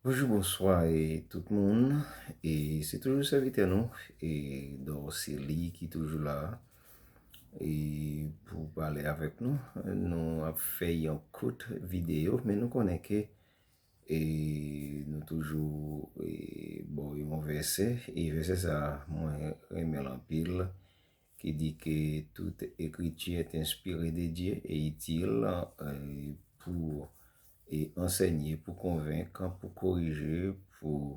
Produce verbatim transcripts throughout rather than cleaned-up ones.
Bonjou, bonswa e tout moun. E se toujou sèvitè nou, e Dorcely ki toujou la e pou pale avèk nou. Nou ap fè yon kout videyo, men nou konnen ke e nou toujou e ba w yon vèsè, e vèsè sa a, mwen renmen l anpil, ki di ke tout écriture est inspirée de Dieu et utile e pou e ansènye, pou konvenk, pou korije, pou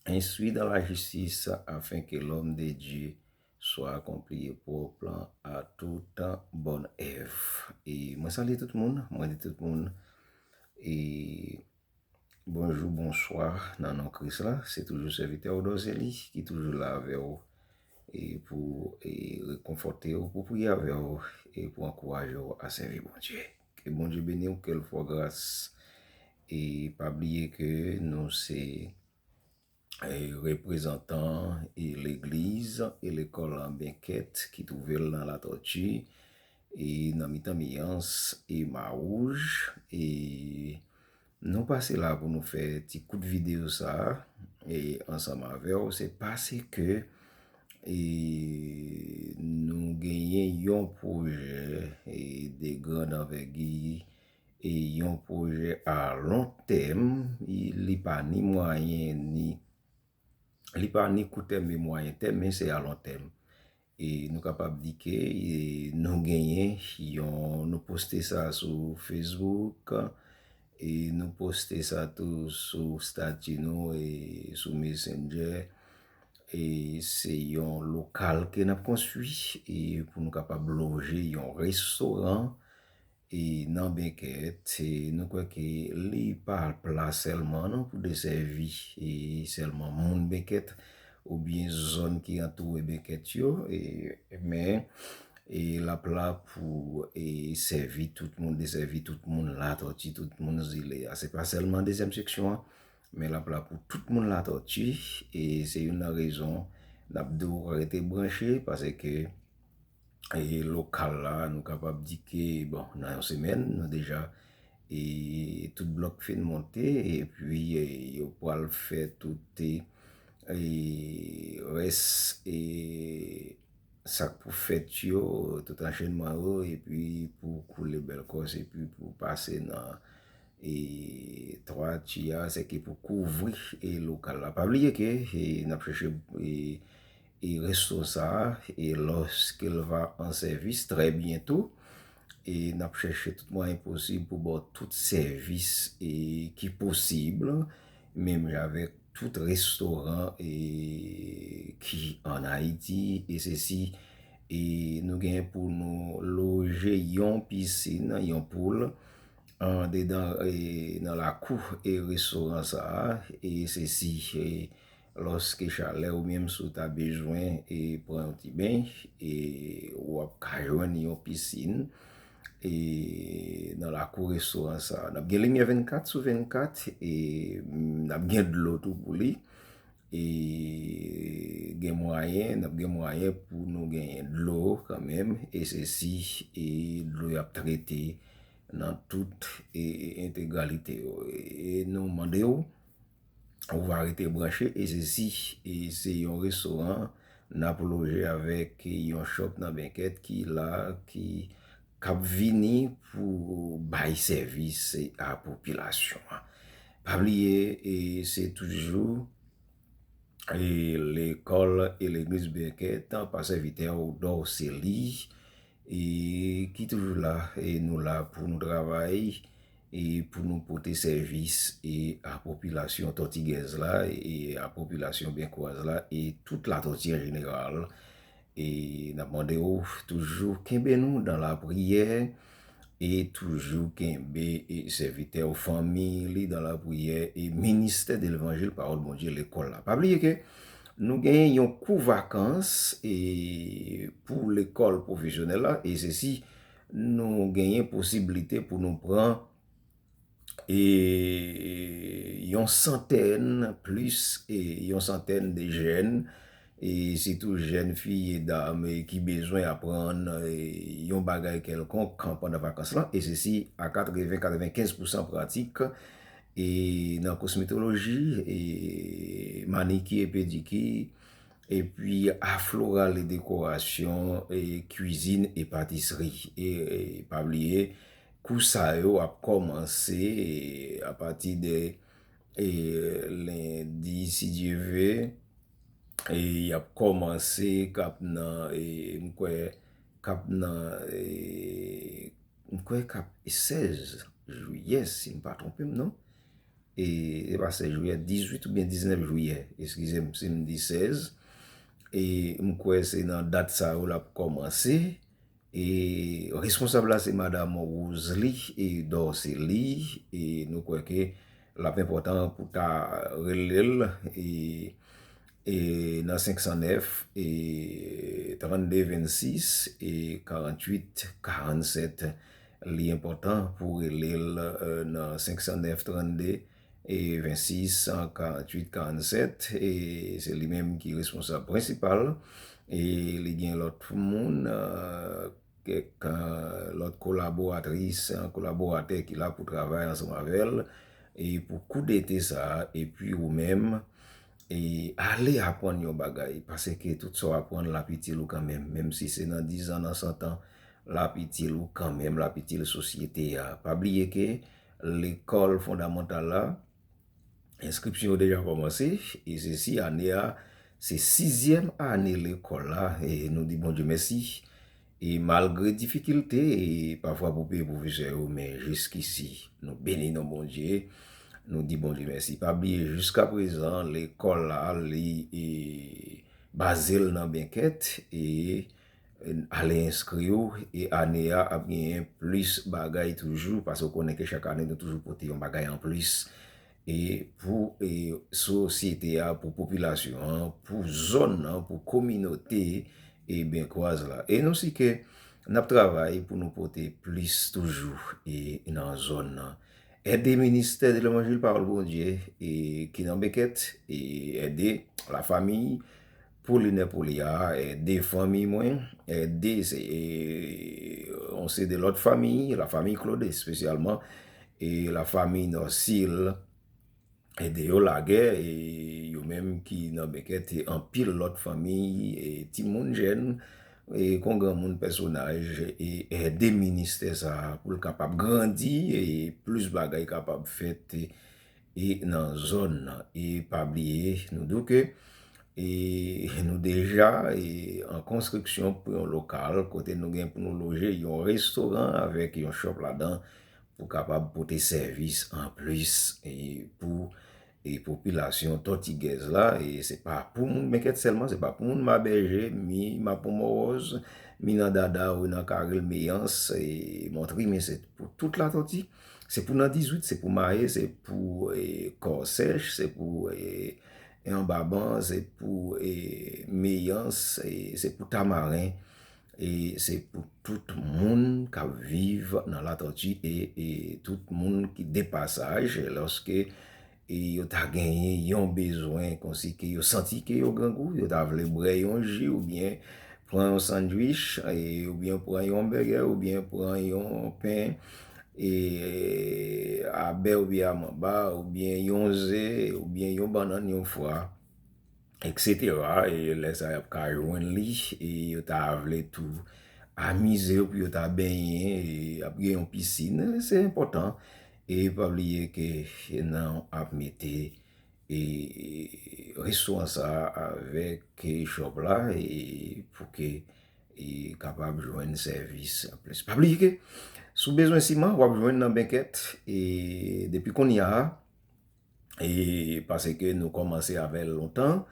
instruire dans la justice, afin que l'homme de Dieu soit accompli et propre à toute bonne œuvre. E mwen salye tout moun, mwen di tout moun e bonjou, bonswa nan non Kris la. Se toujou sèvitè w Dorcely ki toujou la avè w e pou e rekonfòte w, pou priye avè w e pou ankouraje w a sèvi Bondye. Ke Bondye beni w, ke l fè w gras. E pa bliye ke nou se e reprezantan e legliz e lekòl Benkèt ki twouve l nan Latòti e nan mitan Meyans e Mawouj. E nou pase la pou nou fè ti kout videyo sa a e ansanm avè w, se paske e nou genyen yon pwojè e de grand anvègi e yon pwojè a lon tèm, li pa ni mwayen ni li pa ni kout tèm e mwayen tèm, men se a lon tèm. E nou kapab di ke e nou genyen yon, nou poste sa sou Facebook, e nou poste sa tou sou stati nou e sou Messenger. E se yon lokal ke n ap konstwi e pou nou kapab loje yon restoran e nan Benkèt. E nou kwè ke li pa pla sèlman non pou desèvi e sèlman moun Benkèt oubyen zòn ki antoure Benkèt yo, e men e l ap la pou e sèvi tout moun, desèvi tout moun Latòti, tout moun zile a. Se pa sèlman dezyèm seksyon an, men l ap la pou tout moun Latòti. E se youn nan rezon n ap di w rete branche, paske e lokal la, nou kapab di ke, bon, nan yon semèn, nou deja e tout blòk fin monte, epi e yo pral fè tout e e rès e sa k pou fèt yo, tout anchenman yo, epi pou koule bèl kòs, epi pou pase nan e twati a, se ki pou kouvri e lokal la. Pa bliye ke e n ap chèche e e resto sa a, e lòske l va an sèvis trè byento, e n ap chèche tout mwayen posib pou ba w tout sèvis e ki posib, menm jan avèk tout restoran e ki ann Ayiti, e se si e nou genyen pou nou loje yon pisin, yon poul, andedan e nan lakou e restoran sa a, e se si e lòske chalè ou menm si w ta bezwen e pran yon ti beny, e w ap ka jwenn yon pisin e nan lakou restoran sa a. N ap gen limyè vennkat sou vennkat, e n ap gen dlo tou pou li. E gen mwayen, n ap gen mwayen pou nou genyen dlo kanmenm, e se si e dlo y ap trete nan tout e entegralite yo. E nou mande w, ou va rete branche, e se si e se yon restoran n ap loje avèk yon shop nan Benkèt ki la, ki k ap vini pou bay sèvis a popilasyon an. Pa bliye, e se toujou e lekòl e legliz Benkèt pa sèvitè w Dorcely e ki toujou la, e nou la pou nou travay e pou nou pote sèvis e a popilasyon tòtigèz la e a popilasyon benkwaz la e tout Latòti an jeneral. E n ap mande w toujou kenbe nou dan lapriyè e toujou kenbe e sèvitè w, fanmi li dan lapriyè e ministè de levanjil, pawòl Bondye, lekòl la. Pa bliye ke nou genyen yon kou vakans e pou lekòl pwofesyonèl la, e se si nou genyen posiblite pou nou pran e yon santèn, plis e yon santèn de jèn, e sitou jèn fi e dam e ki bezwen aprann e yon bagay kèlkonk pandan vakans lan, e se si a katreven, katrevenkenz pousan pratik, e nan kosmetoloji, e manikir e pedikir, epi a floral e dekorasyon, e kwizin e patisri. E, e pa bliye, kou sa yo ap kòmanse, e apati de, e lendi, si Dye ve, e y ap kòmanse k ap nan, e m kwè, k ap nan, e m kwè k ap sèz jiyè, si m pa twonpe m non. E se pa sèz jiyè, dizwit oubyen diznèf jiyè, eskize m si m di sèz. E m kwè se nan dat sa yo l ap kòmanse. E responsab la se madanm Rosalie e Dorcely. E nou kwè ke l ap enpòtan pou ta rele l, e, e nan senk san nèf, e trannde vennsis, e karanntuit karannsèt. Li enpòtan pou rele l, e, nan senk san nèf trannde, e vennsis, karanntuit karannsèt. E se li menm ki responsab prensipal. E li gen lòt moun, e, kèk, e, lòt kolaboratris, e, kolaboratè ki la pou travay ansanm avè l, e pou kou dete sa a, epi ou menm, e ale aprann yon bagay, paske tout sa w aprann l ap itil ou kanmenm, menm si se nan dizan, nan santan, l ap itil ou kanmenm, l ap itil sosyete a. Pa bliye ke lekòl fondamantal la, enskripsyon yo deja kòmanse, e se si ane a, se sizyèm ane lekòl la, e nou di Bondye mèsi. E malgre difikilte, e pafwa pou peye pwofesè yo, men jiskisi, nou beni non Bondye, nou di Bondye mèsi. Pa bliye, jiskaprezan, lekòl la, li, e, baze l nan Benkèt, e, e, ale enskri w, e ane a ap genyen plis bagay toujou, paske w konnen ke chak ane nou toujou pote yon bagay anplis, e pou, e, sosyete a, pou popilasyon an, pou zòn nan, pou kominote, e, Benkwaz la. E nou si ke n ap travay pou nou pote plis toujou, e, nan zòn nan. Ede ministè de levanjil Pawòl Bondye, e, ki nan Benkèt, e, ede lafanmi, Polinè Polya, ede fanmi mwen, ede se, e, yon seri de lòt fanmi, lafanmi Claude espesyalman, e lafanmi Nòsil, ede yo lagè, e yo menm ki nan Benkèt, e anpil lòt fanmi, e timoun jèn, e kon granmoun pèsonaj, e ede ministè sa a pou l kapab grandi, e plis bagay kapab fèt, e e nan zòn nan. E pa bliye, nou di w ke, e nou deja, e an konstriksyon pou yon lokal kote nou gen pou nou loje yon restoran avèk yon shop ladan pou kapab pote sèvis anplis, e pou, e popilasyon Tòtigèz la. E se pa pou moun Benkèt sèlman, se pa pou moun Mabèje, mi Mapon Mòwòz, mi nan Dada ou nan Karil Meyans, e Montrime, se pou tout Latòti. Se pou nan dizwit, se pou Mahe, se pou, e, Kòsèch, se pou, e, Anbaban, se pou, e, Meyans, e, se pou Tamaren, e se pou tout moun k ap viv nan Latòti, e, e tout moun ki de pasaj, lòske, e yo ta genyen yon bezwen, kòmsi ke yo santi ke yo grangou, yo ta vle bwè yon ji oubyen pran yon sandwich, e, oubyen pran yon bègè, oubyen pran yon pen, e, a bè oubyen a manba, oubyen yon ze, oubyen yon bannann, yon fwa, etsetera. E lè sa y ap ka jwenn li, e yo ta vle tou amize yo pou yo ta benyen, e ap gen yon pisin, se enpòtan. E pa bliye ke nan ap mete, e, restoran sa a avèk, e, shop la, e pou ke, e, kapab jwenn sèvis anplis. Pa bliye ke si w bezwen siman, w ap jwenn nan Benkèt, e depi kounye a, e paske nou kòmanse avè l lontan,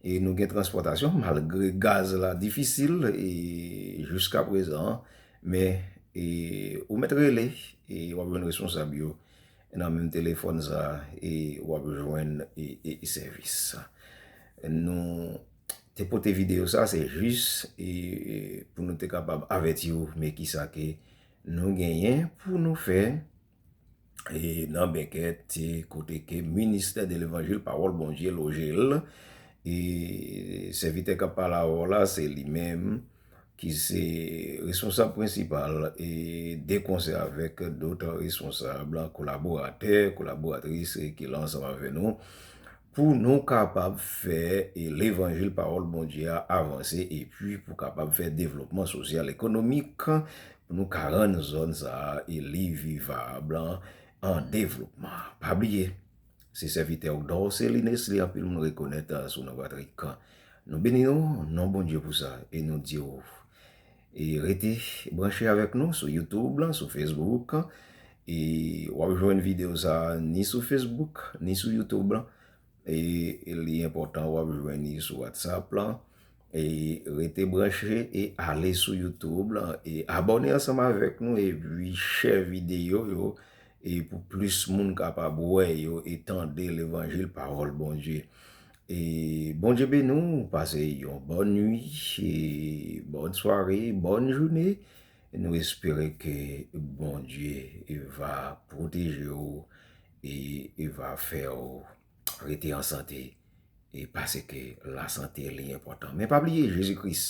e nou gen transpòtasyon, malgre gaz la difisil, e jiskaprezan, men, e ou mèt rele, e w ap jwenn responsab yo nan menm telefòn sa, e w ap jwenn, e, e, e sèvis. Nou te pote videyo sa, se jis, e, pou nou te kapab avèti w, men kisa ke nou genyen pou nou fè, e, nan Benkèt, e, kote ke ministè de levanjil, pawòl Bondye loje l, e sèvitè k ap pale avè w la, se li menm, ki se responsab prensipal e de konsè avèk dòt responsab, kolaboratè, kolaboratris ki la ansanm avè nou pou nou kapab fè e levanjil pawòl Bondye a avanse epi pou kapab fè devlopman sosyal ekonomik pou nou ka rann zòn sa a e li vivab an devlopman. Pa bliye, se sèvitè w Dorcely Nesly, anpil moun rekonèt sou non Patrick. Nou beni nou, non Bondye pou sa, e nou di w e rete branche avèk nou sou YouTube lan, sou Facebook. E w ap jwenn videyo sa a ni sou Facebook, ni sou YouTube lan. E, e li enpòtan w ap jwenn li sou WhatsApp lan. E rete branche e ale sou YouTube lan. E abòne ansanm avèk nou epi share videyo yo. E pou plis moun kapab wè yo e tande levanjil pawòl Bondye. E Bondye beni w, pase yon bòn nuit, e bòn sware, bòn jounen. Nou espere ke Bondye va pwoteje w e, e va fè w rete an sante. E paske lasante li enpòtan. Men pa bliye, Jezi Kris,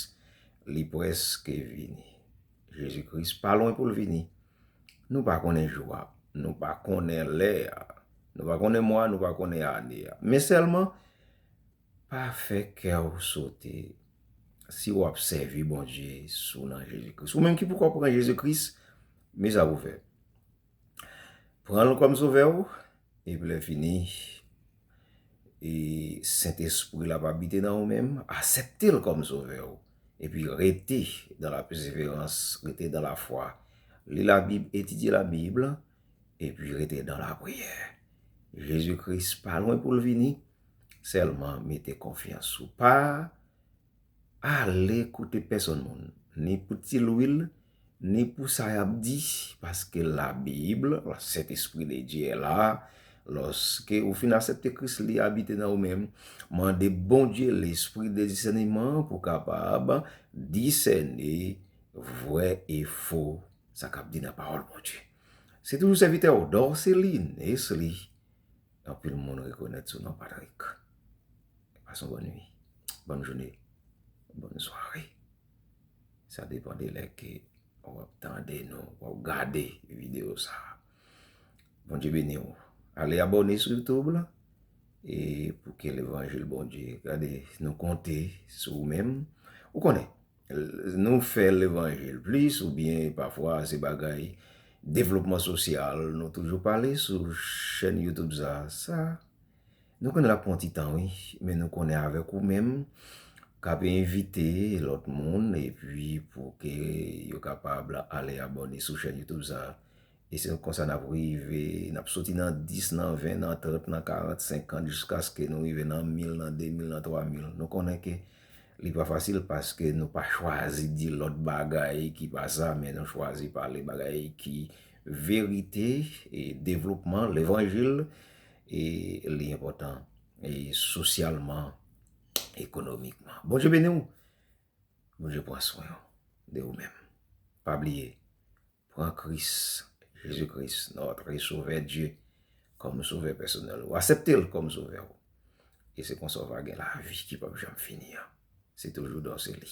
li prèske vini. Jezi Kris pa lwen pou l vini. Nou pa konnen jou a, nou pa konnen lè a, nou pa konnen mwa, nou pa konnen ane a. Men sèlman, pa fè kè w sote si w ap sèvi Bondye sou non Jezi Kris. Ou menm ki poko pran Jezi Kris, men sa pou fè. Pran l kòm sovè w, epi lè fini, e Sentespri l ap abite nan ou menm, aksepte l kòm sovè w, epi rete dans la persévérance, rete dans la foi. Li Labib, etidye Labib, epi rete dans la prière. Jezi Kris pa lwen pou l vini, sèlman mete konfyans ou. Pa ale koute pèsonn moun, ni pou ti lwil, ni pou sa y ap di, paske Labib, Sentespri de Dye la, lòske ou fin aksepte Kris, li abite nan ou menm, mande Bondye lespri de disèneman pou kapab disène vrè e fo sa k ap di nan pawòl Bondye. Se toujou sèvitè w, Dorcely Nesly. Anpil moun rekonèt sou non Patrick. Pase yon bòn nuit, bòn jounen, bòn sware. Sa depann de lè ke w ap tande nou, w ap gade videyo sa a. Bondye beni w. Ale abòne sou YouTube la. E pou ke levanjil Bondye, gade, nou konte sou ou menm. Ou konnen, nou fè levanjil plis oubyen pafwa se bagay devlopman sosyal, nou toujou pale sou chèn YouTube sa. Sa, nou konnen l ap pran ti tan, wi, men nou konnen avèk ou menm k ap envite lòt moun, epi pou ke yo kapab ale abòne sou chèn YouTube sa. E se konsa n ap rive, n ap soti nan dis, nan ven, nan trant, nan karant, senkant, jiskaske nou rive nan mil, nan de mil, nan twa mil. Nou konnen ke li pa fasil paske nou pa chwazi di lòt bagay ki pa sa, men nou chwazi pale bagay ki verite, e devlopman, levanjil, e li enpòtan, e sosyalman, ekonomikman. Bondye beni w. Bondye pran swen w, de ou menm. Pa bliye, pran Kris, Jezi Kris, notre Sauveur Dieu, kòm sovè pèsonèl ou. Aksepte l kòm sovè w. E se konsa w va gen lavi ki p ap janm fini an. Se toujou Dorcely.